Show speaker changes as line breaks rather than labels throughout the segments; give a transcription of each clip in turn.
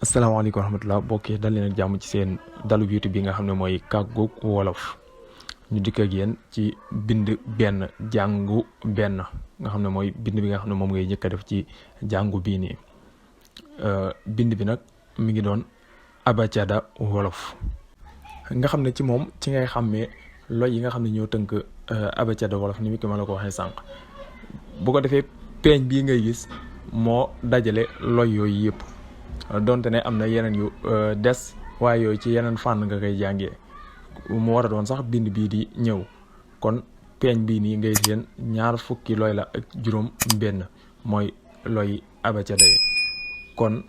asalaamaaleykum wa rahmatulah mbokk yi dal leen ak jàmm ci seen dalu YouTube bi nga xam ne mooy kàggug wolof ñu dikk ak yéen ci bind benn jàngu benn nga xam ne mooy bind bi nga xam ne moom ngay njëkk a def ci jàngu bii nii bind bi nag mi ngi doon abacada wolof nga xam ne ci moom ci ngay xàmmee loy yi nga xam ne ñoo tënk abacada wolof ni mi ko ma la ko waxee sànq bu ko defee peeñ bii ngay gis moo dajale loy yooyu yëpp donte ne am na yeneen yu des waaye yooyu ci yeneen fànn nga koy jàngee mu war a doon sax bind bii di ñëw kon peeñ bii nii ngay seen 20 loy la ak juróom benn mooy loy abacada yi kon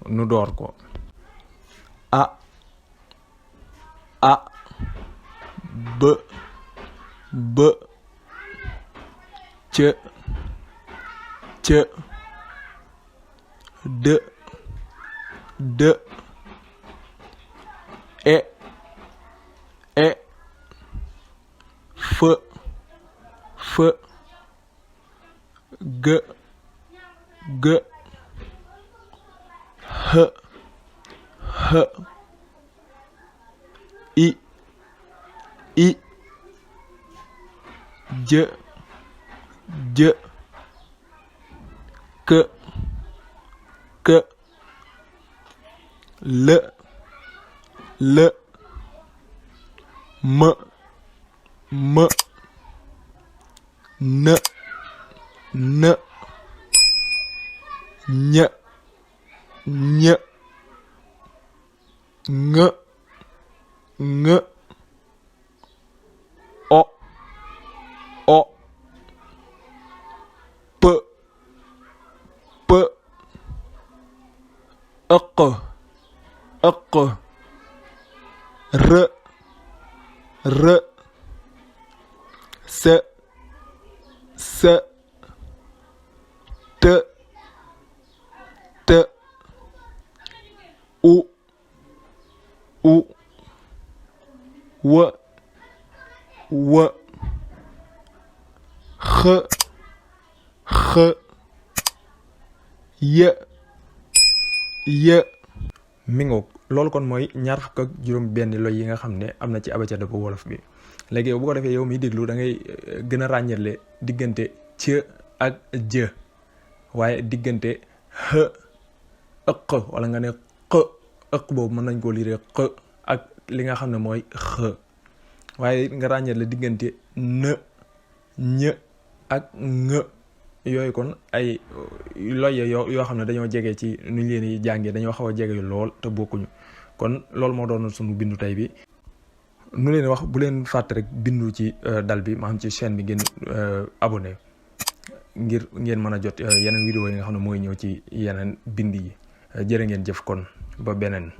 nu door ko a b c d e f g h i j k l m n ñ ng o p ëq r s t u w x y mi ngoog loolu kon mooy 25 loy yi nga xam ne am na ci abacada bu wolof bi léegi yow bu ko defee yow miy déglu da ngay gën a ràññale diggante c ak jë waaye diggante x ëq wala nga ne q ëq boobu mën nañ koo liiree q ak li nga xam ne mooy x waaye nga ràññale diggante n ñ ak ng yooyu kon ay loy yoo xam ne dañoo jege ci nu ñu leen di jàngee dañoo xaw a jege lool te bokkuñu kon loolu moo doon sunu bindu tey bi nu leen wax bu leen fàtte rek bindu ci dal bi maanaam ci chaîne bi ngeen abonné ngir ngeen mën a jot yeneen vidéo yi nga xam ne mooy ñëw ci yeneen bind yi jërë ngeen jëf kon ba beneen